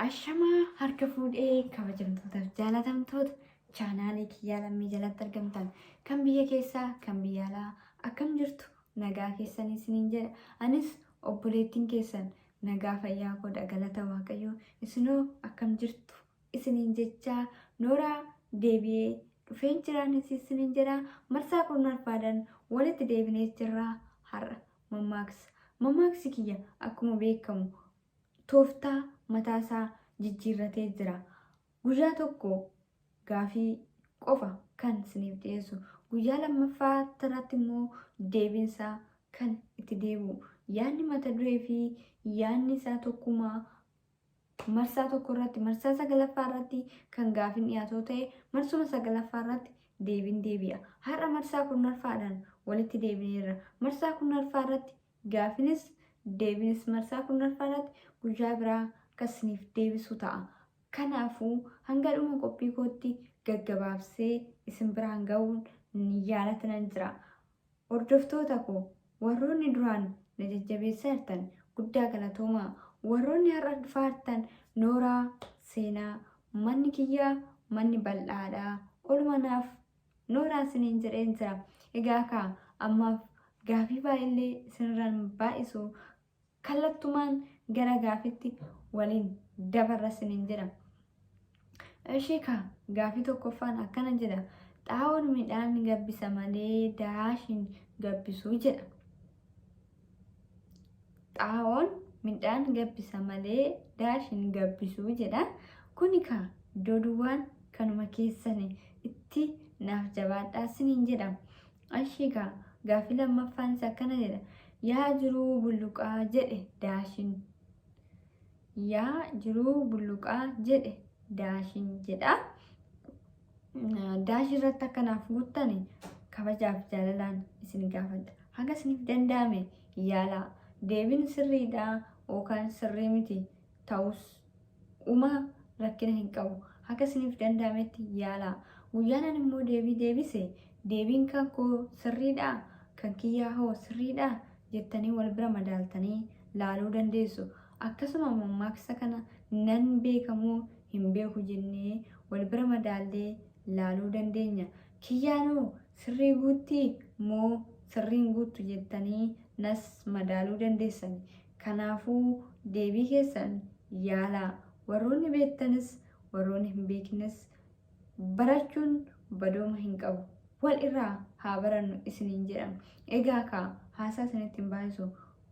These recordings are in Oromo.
Ashamaa harka fuudhee kabajamtootaaf jaalatamtoota chaanaalii kiyyaa lammii jalatti argamtan kan biyya keessaa kan biyya alaa akkam jirtu nagaa keessanii isiniin jedha. Anis obboleettiin keessan nagaa fayyaa koodha galata waaqayyoo isinoo akkam jirtu isiniin jechaa nooraa deebi'ee dhufeen jiraanis isiniin jedha marsaa kurnaffaadhaan walitti deebinee jirra har'a mammaaksa. Mammaaksi kiyya akkuma beekamu tooftaa mataasaa jijjiirratee jira. Guyyaa tokko gaafii qofa kan isiniif dhiyeessu. Guyyaa lammaffaa irratti immoo deebiinsaa kan itti deebi'u. Yaadni mata duree fi yaadni isaa tokkumaa marsaa tokko irratti marsaa sagalaffaa irratti kan gaafiin dhiyaatoo ta'e marsuma sagalaffaa irratti deebiin deebi'a. Har'a marsaa kurnaffaadhaan walitti deebineerra. Marsaa kurnaffaa irratti gaafinis deebinis marsaa kurnaffaa irratti guyyaa biraa akkasiniif deebisu ta'a. Kanaafuu hanga dhuma qophii kootti gaggabaabsee isin biraan ga'uun yaalatti nan jira. Hordoftoota koo warroonni duraan na jajjabeessaa jirtan guddaa galatoomaa. Warroonni har'a dhufaa jirtan nooraa seenaa manni kiyyaa manni bal'aadha. Oluma naaf nooraa isiniin jedheen jira. Egaa kaa ammaaf gaafii baay'illee isinirraan baay'isu kallattumaan gara gaafitti waliin dabarra isiniin jedha. Ishee kaa gaafii tokkoffaan akkana jedha. Xaa'oon midhaan gabbisa malee daash hin gabbisu jedha. Xaa'oon midhaan gabbisa malee daash hin gabbisu jedha. Kuni kaa iddoo duwwaan kanuma keessani itti naaf jabaadhaa isiniin jedha. Ishee kaa gaafii lammaffaanis akkana jedha. Yaa jiruu bulluqaa jedhe daashin. Yaa jiruu bulluqaa jedhe daashin jedha. Daashii irratti akka naaf guuttani kabajaaf jaalalaan isin gaafadha. Haga isiniif danda'ame yaalaa. Deebiin sirriidha yookaan sirrii miti ta'us uma rakkina hin qabu. Haga isiniif danda'ametti yaalaa. Guyyaan ani immoo deebii deebise deebiin kan koo sirriidha kan kiyyaa hoo sirriidha jettanii wal bira madaaltanii laaluu dandeessu. Akkasuma mammaaksa kana nan beekamoo hin beeku jennee wal bira madaallee laaluu dandeenya. Kiyyaanoo sirrii guuttii moo sirriin guuttu jettanii nas madaaluu dandeessani. Kanaafuu deebii keessan yaalaa. Warroonni beektanis warroonni hin beeknes barachuun badooma hin qabu. Wal irraa haa barannu isiniin jedha. Egaa kaa haasaa isinitti hin baay'isu.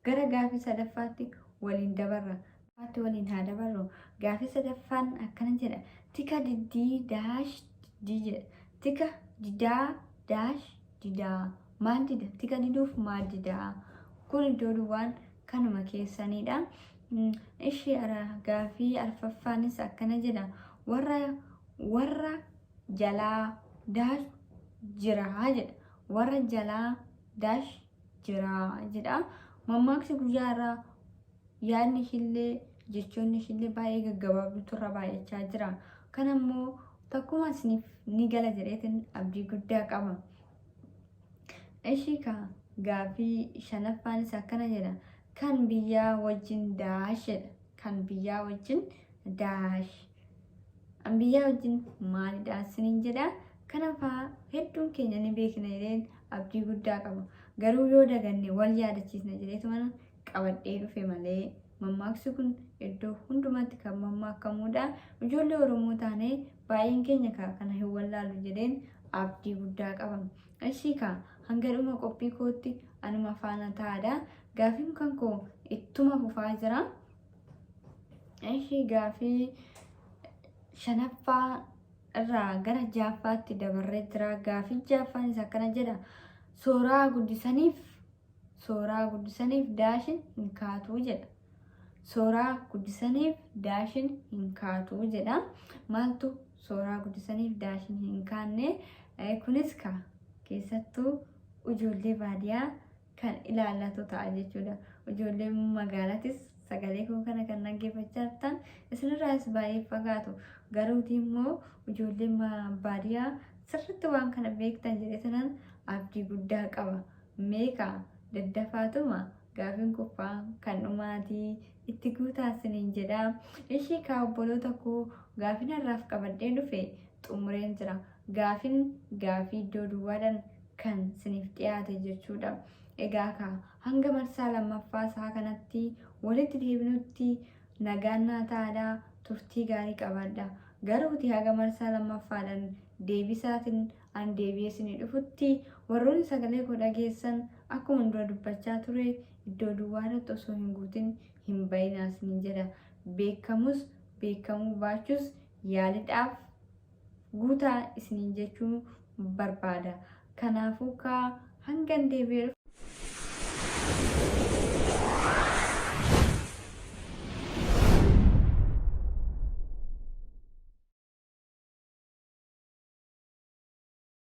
Gara gaafii sadaffaatti waliin dabarra. Sadaffaatti waliin haa dabarru. Gaafii sadaffaan akkana jedha. Tika diddii daash diddii jedha. Tika didaa daash didaa. Maal dida? Tika diduuf maal didaa? Kun iddoo duwwaan kanuma keessanidha. Ishii gaafii arfaffaanis akkana jedha. Warra warra jalaa daash jira jedha. Warra jalaa daash jira jedha. Mammaaksi guyyaa irraa yaadni ishillee jechoonni ishillee baay'ee gaggabaabduutu irra baay'achaa jira. Kana immoo takkuma isiniif ni gala jedheetin abdii guddaa qaba. Ishii kaa gaafii shanaffaanis akkana jedha. Kan biyyaa wajjin daash jedha. Kan biyyaa wajjin daash. An biyyaa wajjin maalidha isiniin jedha. Kana fa'aa hedduun keenya ni beekna jedheen abdii guddaa qaba. Garuu yoo daganne wal yaadachiisna jedheetuma qabadhee dhufe malee mammaaksi kun iddoo hundumatti kan mammaakamuudha. Ijoollee Oromoo taanee baay'een keenya kaa kana hin wallaalu jedheen abdii guddaa qaba. Ishii kaa hanga dhuma qophii kootti anuma faana taa'aadha. Gaafiin kan koo ittuma fufaa jira. Ishii gaafii shanaffaa irraa gara ja'affaatti dabarree jira. Gaafii ja'affaanis akkana jedha. Sooraa guddisaniif sooraa guddisaniif daashin hin kaatuu jedha. Sooraa guddisaniif daashin hin kaatuu jedha. Maaltu sooraa guddisaniif daashin hin kaanne? Kunis ka keessattuu ijoollee baadiyaa kan ilaallatu ta'a jechuudha. Ijoolleen magaalatis sagalee koo kana kan dhaggeeffachaa jirtan isinirraas baay'ee fagaatu. Garuuti immoo ijoolleen baadiyaa sirriitti waan kana beektan jedhee sanan abdii guddaa qaba. Meeqa daddafaatuma Gaafiin kuffaa kan dhumaatii itti guutaa isiniin jedha. Ishii kaa obboloota koo, gaafin har'aaf qabadhee dhufe xumureen jira. Gaafin gaafii iddoo duwwaadhaan kan isiniif dhiyaate jechuudha. Egaa kaa hanga marsaa lammaffaa isaa kanatti walitti deebinutti nagaan naa ta'aadha, turtii gaarii qabaadha. Garuuti haga marsaa lammaffaadhaan deebisaatiin an deebi'ee isinii dhufutti, warroonni sagalee koo dhageessan, akkuma dura dubbachaa ture, iddoo duwwaa irratti osoo hin guutin hin bayinaa isiniin jedha. Beekamus beekamuu baachus yaalidhaaf guutaa isiniin jechuu barbaada. Kanaafuu kaa hangan deebi'ee